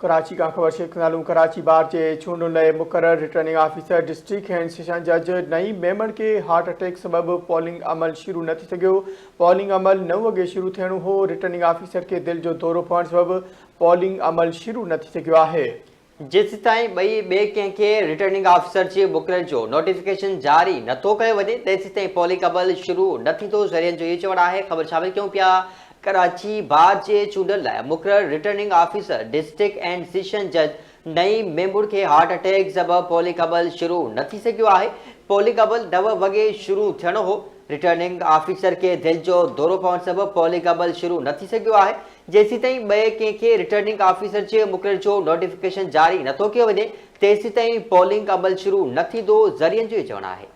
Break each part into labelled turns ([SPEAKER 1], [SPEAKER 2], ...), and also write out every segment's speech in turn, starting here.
[SPEAKER 1] ڪراچي کان خبر شيخ نالون ڪراچي بار جي چونڊن لاء مقرر returning officer district and session جج نعيم ميمڻ کي هارٽ اٽيڪ سبب پولنگ عمل شروع نه ٿي سگهيو، پولنگ عمل نو وڳي شروع ٿيڻو هو، رٽرننگ آفيسر کي دل جو دورو پوڻ سبب پولنگ عمل شروع نه ٿي سگهيو آهي.
[SPEAKER 2] جيسيتائين ٻئي ٻئي ڪنهن کي رٽرننگ آفيسر جي مقرر جو نوٽيفڪيشن جاري نه ٿو ڪيو وڃي تيسيتائين پولنگ عمل شروع نه ٿيندو، ذريعن جو اهو چوڻ آهي، خبر شامل ڪيون پيا ڪراچي بار جي چونڊن لاء مقرر returning officer district and session جج نعيم ميمڻ کي هارٽ اٽيڪ سبب پولنگ عمل شروع نه ٿي سگهيو آهي، پولنگ عمل نو وڳي شروع ٿيڻو هو، رٽرننگ آفيسر کي دل جو دورو پوڻ سبب پولنگ عمل شروع نه ٿي سگهيو آهي، جيسيتائين ٻئي ڪنهن کي رٽرننگ آفيسر جي مقرر جو نوٽيفڪيشن جاري نه ٿو ڪيو وڃي تيسيتائين پولنگ عمل شروع نه ٿيندو، ذريعن جو چوڻ آهي.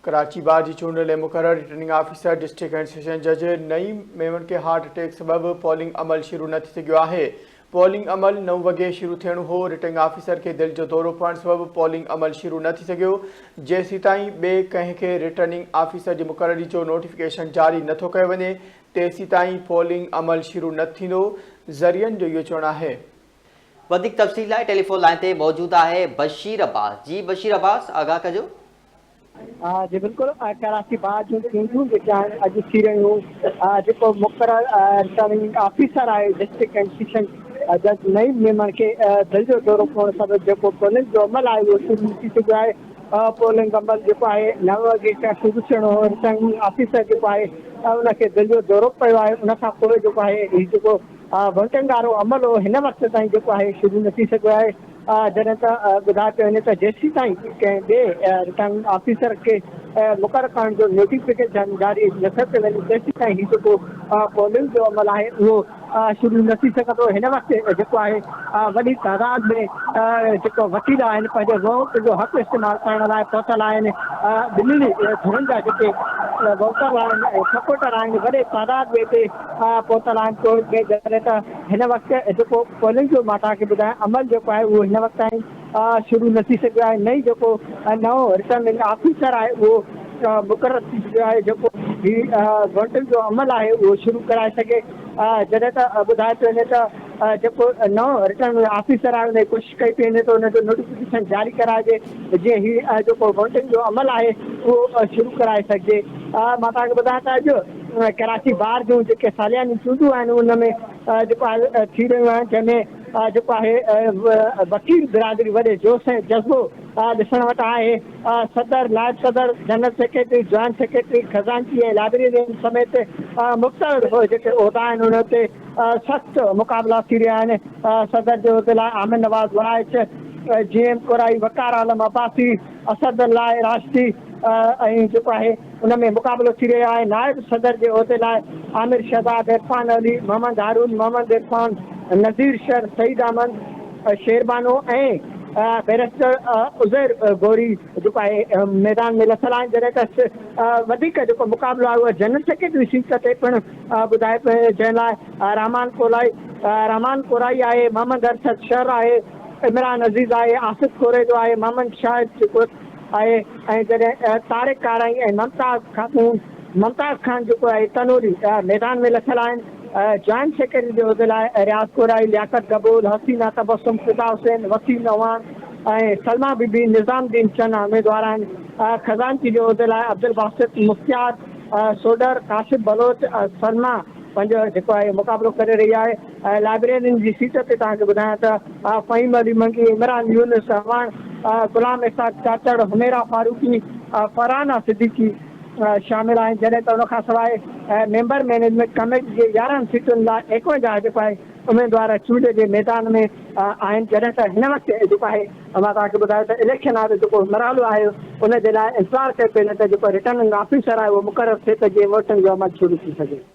[SPEAKER 1] ڪراچي بار جي چونڊ لاء مقرر returning officer district and session جج نعيم ميمڻ کي هارٽ اٽيڪ سبب پولنگ عمل شروع نه ٿي سگهيو آهي. پولنگ عمل نو وڳي شروع ٿيڻو هو، رٽرننگ آفيسر کي دل جو دورو پوڻ سبب پولنگ عمل شروع نه ٿي سگهيو، جيسيتائين ٻئي ڪنهن کي رٽرننگ آفيسر جي مقرري جو نوٽيفڪيشن جاري نه ٿو ڪيو وڃي تيسيتائين پولنگ عمل شروع نه ٿيندو، ذريعن جو اهو چوڻ آهي.
[SPEAKER 2] وڌيڪ تفصيل لاء ٽيليفون لائين تي موجود آهي بشير عباس، جي بشير عباس آگاهه ڪجو.
[SPEAKER 3] جي بلڪل ڪراچي بار جون چونڊون جيڪي آهن اڄ ٿي رهيون جيڪو مقرر رٽرننگ آفيسر آهي ڊسٽرڪٽ اينڊ سيشن جج نعيم ميمڻ کي دل جو دورو پوڻ سبب جيڪو پولنگ جو عمل آهي اهو شروع ٿي چڪو آهي پولنگ عمل جيڪو آهي نو وڳي کان شروع ٿيڻو هو رٽرننگ آفيسر جيڪو آهي ان کي دل جو دورو پيو آهي ان کان پوء جيڪو آهي هي جيڪو ووٽنگ وارو عمل هو هن وقت تائين جيڪو آهي شروع نه ٿي سگهيو آهي جڏهن ته ٻڌايو پيو وڃي ته جيسيتائين ڪنهن ٻئي رٽرننگ آفيسر کي مقرر ڪرڻ جو نوٽيفڪيشن جاري نه ٿيو پيو وڃي تيسيتائين هي جيڪو پولنگ جو عمل آهي اهو شروع نه ٿي سگهندو. هن وقت جيڪو آهي وڏي تعداد ۾ جيڪو وڪيل آهن پنهنجي ووٽ جو حق استعمال ڪرڻ لاء پهتل آهن ٻنهي ڌرين جا جيڪي ووٽر آهن ۽ سپورٽر آهن وڏي تعداد ۾ هتي پهتل آهن ڪورٽ ۾ جڏهن ته هن وقت جيڪو پولنگ جو مان توهان کي ٻڌايان عمل جيڪو آهي اهو هن وقت تائين شروع نه ٿي سگهيو آهي نه ئي جيڪو نئون رٽرننگ آفيسر آهي اهو مقرر ٿي چڪيو آهي جيڪو هي ووٽنگ جو عمل آهي اهو شروع ڪرائي سگهي جڏهن ته ٻڌايو پيو وڃي ته جيڪو نئون رٽرننگ آفيسر آهي ان جي ڪوشش ڪئي پئي وڃي ته ان جو نوٽيفڪيشن جاري ڪرائجي جيئن هي جيڪو ووٽنگ جو عمل آهي اهو شروع ڪرائي سگهجي مان توهان کي ٻڌايان ته اڄ ڪراچي بار جون جيڪي سالياني چونڊون آهن ان ۾ جيڪو آهي ٿي رهيون آهن جنهن ۾ جيڪو آهي وڪيل برادري وڏي جوش ۽ جذبو ڏسڻ وٽان آهي صدر نائب صدر جنرل سيڪريٽري جوائنٽ سيڪريٽري خزانچي ۽ لائبريرين سميت مختلف جيڪي عهدا آهن انهن تي سخت مقابلا ٿي رهيا آهن صدر جي عهدي لاء عامر نواز وڙائچ جي ايم ڪورائي وقار عالم عباسي اسد الله راشدي ۽ جيڪو آهي ان ۾ مقابلو ٿي رهيو آهي، نائب صدر جي عهدي لاء عامر شهزاد، عرفان علي، محمد هارون، محمد عرفان، نذير شر، سعيد احمد، شيربانو ۽ بئريسٽر عزير غوري جيڪو آهي ميدان ۾ لٿل آهن جڏهن ته وڌيڪ جيڪو مقابلو آهي اهو جنرل سيڪريٽري سيٽ تي پڻ ٻڌايو پيو وڃي جنهن لاء رحمان ڪولائي رحمان ڪورائي آهي، محمد ارشد شر آهي، عمران عزيز آهي، آصف ڪوريجو آهي، محمد شاهد جيڪو آهي ۽ جڏهن طارق ڪارائي ۽ ممتاز خاتون ممتاز خان جيڪو آهي تنوري ميدان ۾ لٿل آهن. جوائنٽ سيڪريٽري جي عهدي لاء رياض ڪورائي، لياقت گبول، حسينه تبسم، فدا حسين، وسيم اعواڻ ۽ سلميٰ بي بي، نظام الدين چنا اميدوار آهن. خزانچي جي عهدي لاء عبدالباسط مختيار سوڍر، ڪاشف بلوچ، سلميٰ پنهنجو جيڪو آهي مقابلو ڪري رهي آهي. ۽ لائبريرين جي سيٽ تي توهان کي ٻڌايان ته فهيم علي منگي، عمران يونس اعواڻ، غلام اسحاق چاچڙ، حميرا فاروقي، فرحانه صديقي شامل آهن جڏهن ته ان کان سواء ميمبر مئنيجمينٽ ڪميٽي جي 11 سيٽن لاء 51 جيڪو آهي اميدوار چونڊ جي ميدان ۾ آهن جڏهن ته هن وقت جيڪو آهي مان توهان کي ٻڌايو ته اليڪشن وارو جيڪو مرحلو آهي ان جي لاء انتظار ڪيو پيو وڃي ته جيڪو رٽرننگ آفيسر آهي اهو مقرر ٿئي ته جيئن ووٽنگ جو عمل شروع ٿي سگهي.